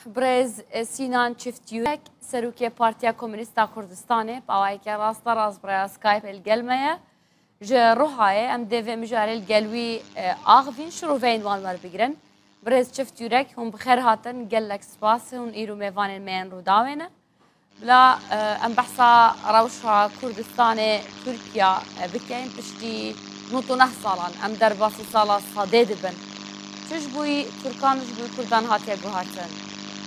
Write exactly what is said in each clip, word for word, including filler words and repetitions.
Birêz Sînan Çift Yurek, serokê Partiya Komûnîst a Kurdistanê, bi awayeke rasterast bi rêya Skype li gel me ye. Ji Ruhayê em dê vê mijarê li gel wî, e, axivîn, şiroveyên wan werbigirin. Birêz Çift Yurek, hûn bi xêr hatin, gelek spas, hûn îro mêvanên me yên Rûdawê ne. Bila, e, em behsa rewşa Kurdistanê, Tirkiya, e, bikin, piştî nod û neh salan, em derbasî sala sedê dibin. Çi ji bo Tirkan û ji bo Kurdan hatiye guhertin?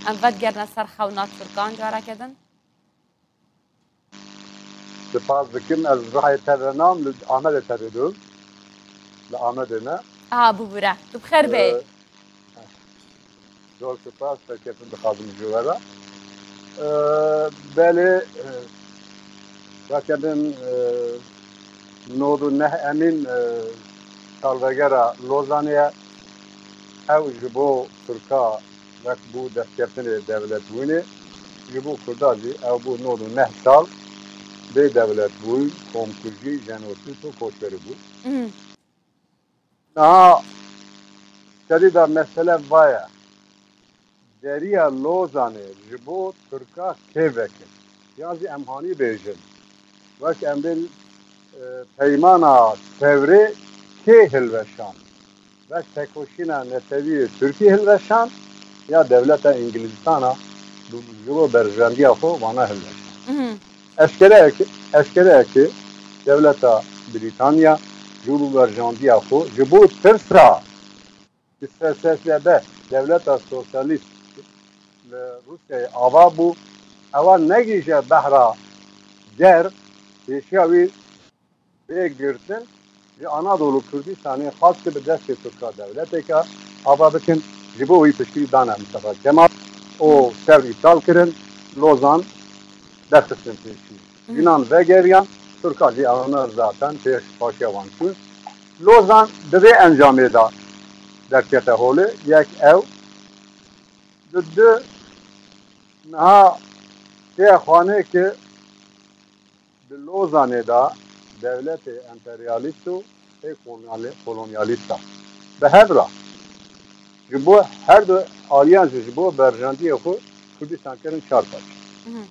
Em vedigerine ser xewna Tirkan careke din? Spas dikim, ez Rihayê te ve nam, li Amedê te ve dûm. Li Amedê me. Aha, bibûre. Tu bi xêr bê. Ee, Zor spas, serkeftin dixwazim ji we re. Ee, belê, e, raketin, e, nod û neh emîn, e, salvegera Lozanê ye. Ew ji bo Tirka wek bû destkeftinê dewletbûnê, ji bo Kurda jî ew bû nod û neh sal bê dewletbûn, komkujî, jenosîd û koçberî bû. Mhm. Niha serî de mesele va ye. Deriya Lozanê ji bo Tirka kê vekir? Yan jî em hanî bêjin, wek em bên, e, peymana Tewrê kê hilweşand? Wek tekoşîna netewî yê Tirkî hilweşand ya dewleta Îngilîzistana bi, ji bo berjendiya xwe vana hilweşand? Mhm. Eşkere ye ki, eşkere ye ki dewleta Brîtanya ji bo berjendiya xwe, ji bo tirsa ki S S R B, dewleta sosyalîst li Rûsyayê ava bû, ewa negihîje behra germ, pêşiya wî bê girtin, ji Anadolu Kurdistanê xwest ki bi destê Tirka dewleteke ava bikin, ji bo wî piştî dane Mistefa Kemal û tevr îptal kirin, Lozan derxistin pêşî. Hı. Yunan vegeriyan, Tirka jî ana zaten pêş paşiya wan çûn. Lozan di vê encamê de derkete holê, yek ew, di du niha tê xanê ki di Lozanê de dewletê emperyalîst û ê kolonyali-, kolonyalîst e. Bi hev re ji bo her du aliyan jî ji bo berjandiyê xwe Kurdistan kirin çar parçe. Mhm.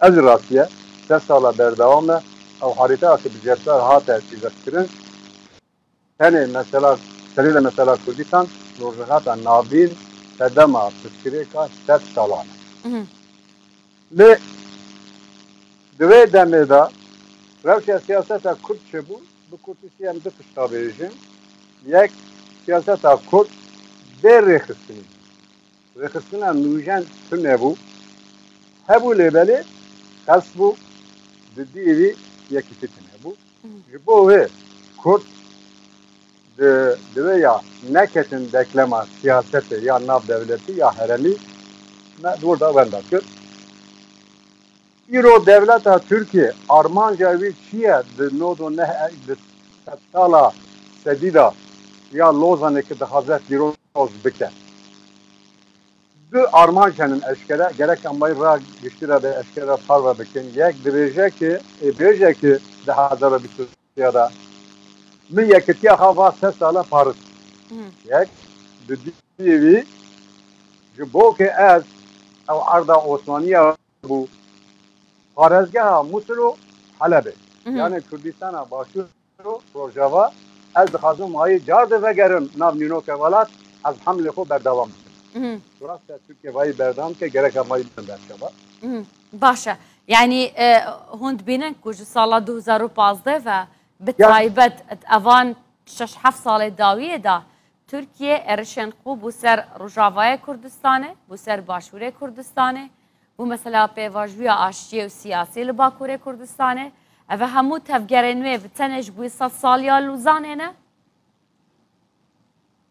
Ez rastiye sed sala berdewam e, ew harîteya ki bi cebdar hate tîzexkirin, tenê mesela, serê de mesela Kurdistan, Rojhilata Navîn sedema pirsgirêka sed salan e. Mhm. Lê di vê demê de rewşa siyaseta Kurd çi bû? Bi Kurdî em du tişta bêjin. Yek, siyaseta Kurd bê rêxistinî. Rêxistina nûjen tune bû. Hebû lê belê qels bû, di dî wî yekîtî tune bû. Ji bo wê Kurd di, di wê ya neketin deklema siyasetê ya navdewletî ya heremî, me di wir de wenda kir. Îro dewleta Tirkiye armanca wî çi ye di nod û neh, di sedsala sedî de ya Lozanê ki dixwaze pîroz bike? Du armanc henin eşkere, gerek em wê ra giştî re de eşkere parve bikin. Yek dibêje ki, ê bêje ki di hezar û bîst û sê de min yekitiya xwe va sed sala parist. Hı. Yek, di dî wî, ji bo ki ez ew erda Osmaniya bû, parêzgeha Musil û Helebê. Mhm. Yani Kurdistana Başûr û Rojava, ez dixwazim wayî car de vegerim nav nînoke welat, ez hemlê xwe berdewam bikim. Mhm. Rast e, Tirkiye wayî berdewam ke, gerek em wayî bidin berçava. Mhm. Baş e. Yani, e, hûn dibînin ku ji sala du hezar û pazdeh ve bi Ya- taybet evan şeş heft salê dawiyê de Tirkiye êrişên xwe bû ser Rojavayê Kurdistanê, bû ser Başûrê Kurdistanê, bû mesela pêvajoya aştiyê û siyasî li Bakurê Kurdistanê. Ev hemû tevgerên wê bi tenê ji bo sed saliya Lozanê ne?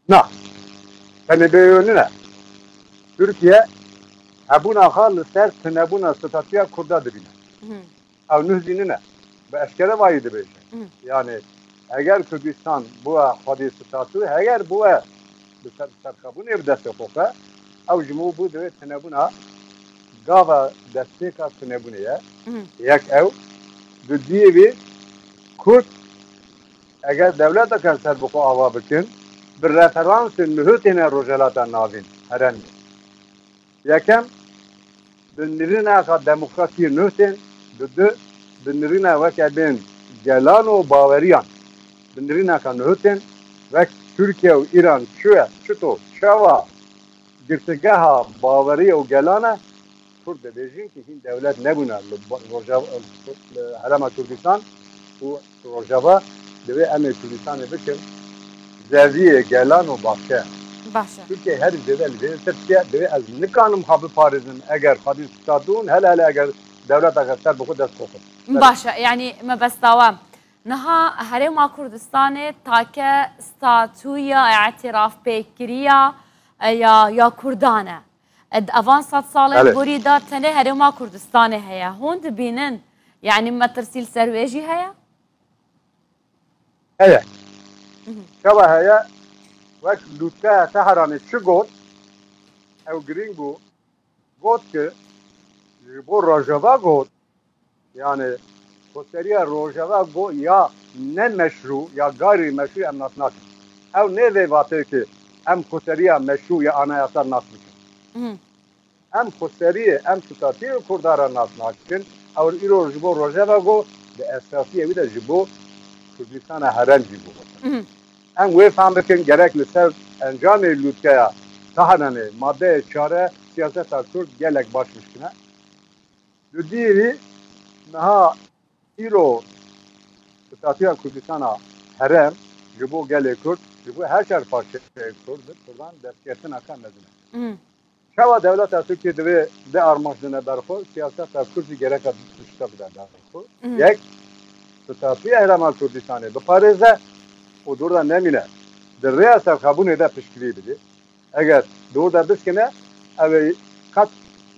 Na. Tenê bêyonî ne. Tirkiye hebûna xwe li ser tunebûna statûya Kurda dibîne. Mhm. Ew nuh jî nine. Bi eşkere vayî dibêje. Mhm. Yani eger Kurdistan bûye xwedî statû, heger bûye bi ser, serxwebûnê bi destê xwe xwe, ew ji bo bû divê tunebûna gava destpêka tunebûnê ye. Mhm. Yek ew, di diyê wî Kurd eger dewleteke ser bi xwe ava bikin, bi referansê nuh têne Rojhelata Navîn, heremî. Yekem, bi nirîneka demokrasiyê nuh tên, dudu, bi nirîna weke bên gelan û baweriyan, bi nirîneka nuh tên, wek Tirkiye û Îran çi ye, çito, çawa girtîgeha baweriyê û gelan e, Kurd dibêjin ki hîn dewlet nebûne li ba-, Rojava, li Herêma Kurdistan û Rojava, divê em ê Kurdistanê bikin zeviyê gelan û baxçe. Baş e. Tirkiye herî zêde li vê tirsiye, divê ez nikanim xwe biparêzim, eger xwedî statûn, hele hele eger dewleteke ser bi xwe dest xwe xwe. Baş e, yanî mebesta we. Niha Herêma Kurdistanê take statûya îtirafpêkiriya, e, ya, ya Kurdan e. E, di evan sed salên Belê. gorî de tenê Herêma Kurdistanê heye. Hûn dibînin, yanî metirsî li ser wê jî heye? Heye. Mhm. Çawa heye? Wek lûtkeya Teheranê çi got? Ew girîng bû. Got ki ji bo Rojava got, yani xweseriya Rojava got ya ne meşrû ya gayrî meşrû em nas nakin. Ew ne vê vatê ki em xweseriya meşrû ya anayasa nas bikin. Mhm. Em xweseriyê, em statuyê Kurda re nas nakin. Ew îro ji bo Rojava got, di esasiyê wî de ji bo Kurdistana herem jî got. Mhm. Em wê fehm bikin, gerek li ser encamê lûtkeya Tahranê, madeyê çare, siyaseta Kurd gelek baş mişkine. Di dîrî niha îro statuya Kurdistana herem ji bo gelê Kurd, ji bo her çar parçeyê Kurd, Kurdan destketineke mezin e. Mhm. Çawa dewleta Tirkiyê divê vê armanc dine ber xwe, siyaseta Kurd jî gereka tişta bide ber xwe. Mhm. Yek, statuya Herêma Kurdistanê biparêze û dûr de nemîne. Di rêya serxwebûnê de piştgirî bide. Eger dûr de biskine, ew ê qet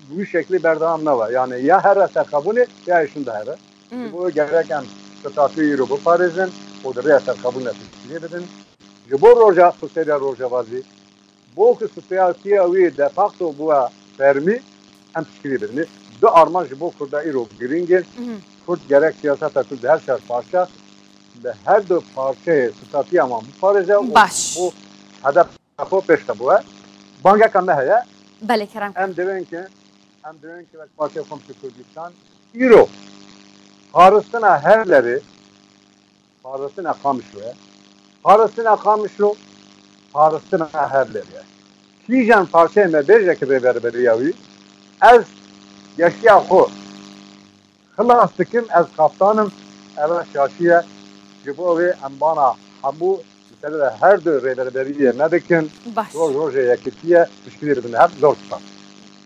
bi wî şeklî berdewam nebe. Yani ya here serxwebûnê ya ê şûnde here. Mhm. Ji bo gerek em statuyê îro biparêzin û di rêya serxwebûnê de piştgirî bidin. Ji bo roja xweseriya Rojava jî, bo ku sitatiya wî de facto bûye fermî, em piştgirî bidin. Du armanc ji bo Kurda îro girîng in. Mhm. Kurd gerek siyaseta Kurd di her çar parçe, li her du parçeyê statiya wan biparêze û Baş. bo hedefa xwe pêş de bûye. Bangeka me heye. Belê, kerem. Em divên ki, em divên ki wek Partiya Komînîsta Kurdistan îro parastina Hewlerê, parastina Qamişlo ye. Parastina Qamişlo, parastina Hewlerê ye. Kîjan parçeyê me bêje ki rêverberiya wî, ez geştiya xwe xilas dikim, ez kaftan im, eve şaşî ye. Ji bo wê em bana hemû li ser de her du rêverberiyê me dikin. Baş. Roj rojê yekitî ye, piştgirî bidin hev, zor spas.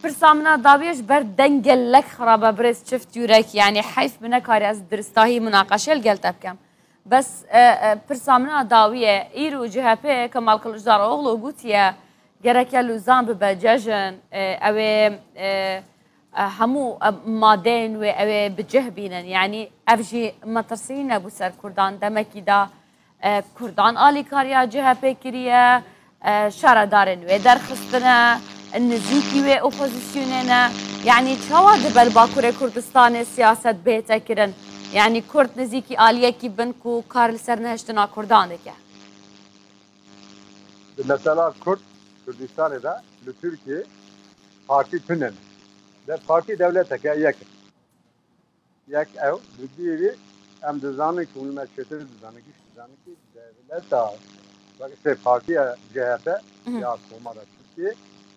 Pirsa min a dawiyê ji ber deng gelek xirab e, birêz Çift Yurek, yanî heyf min nekarî ez diristahî munaqeşe li gel te bikim. Bes, e, e, pirsa min a dawiyê, îro C H P Kemal Kiliçdaroglu gotiye, gerek ya Lozan bibe cejn, e, ew ê, e, e, hemû, e, madeyên wê ew ê bi cih bînin. Yanî ev jî metirsî nebû ser Kurdan. Demekî da, e, Kurdan alîkariya C H P kiriye, e, şaredarên wê derxistine, nizîkî wê opozîsyonê ne. Yanî çawa dibe li Bakurê Kurdistanê siyaset bihête kirin? Yanî Kurd nizîkî aliyekî bin ku kar li ser nehiştina Kurdan dike? Di mesela Kurd, Kurdistanê de li Tirkiyê partî tune ne. De partî dewleteke yek in. Yek ew, di dîrî em dizanin ku hûn me çêtir dizanin, giş dizanin ki dewleta, bak işte partiya C H P Mhm. ya Komara Tirkiyê,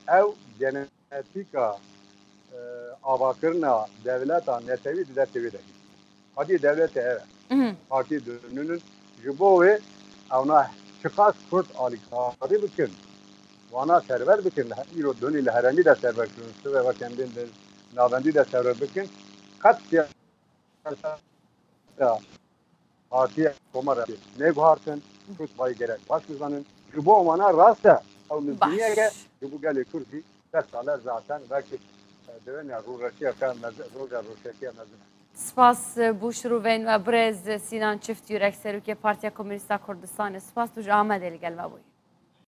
ew genetîka, e, avakirina dewleta netewî di destê wê de. Xwedî dewletê ev e. Mhm. Partî dinûnin ji bo wê ewna çiqas Kurd alîkarî bikin, wana server bikin, îro dinû li herêmî de server kirin, sibe wek em bên li navendî de server bikin, qet siyaseta Partiya Komara neguhartin, Kurd vayî gerek baş bizanin. Ji bo wana rast e, ew mizgîniyeke Baş. ji bo gelê Kurd jî sed sal e zaten, belkî, e, divên ya rûreşiyeke mez-, roja rûreşiya mezin e. Spas, e, bo şirûveyên we birêz Sînan Çift Yurek, Serokê Partiya Komûnîst a Kurdistanê. Spas tu ji Amedê li gel me bûyî.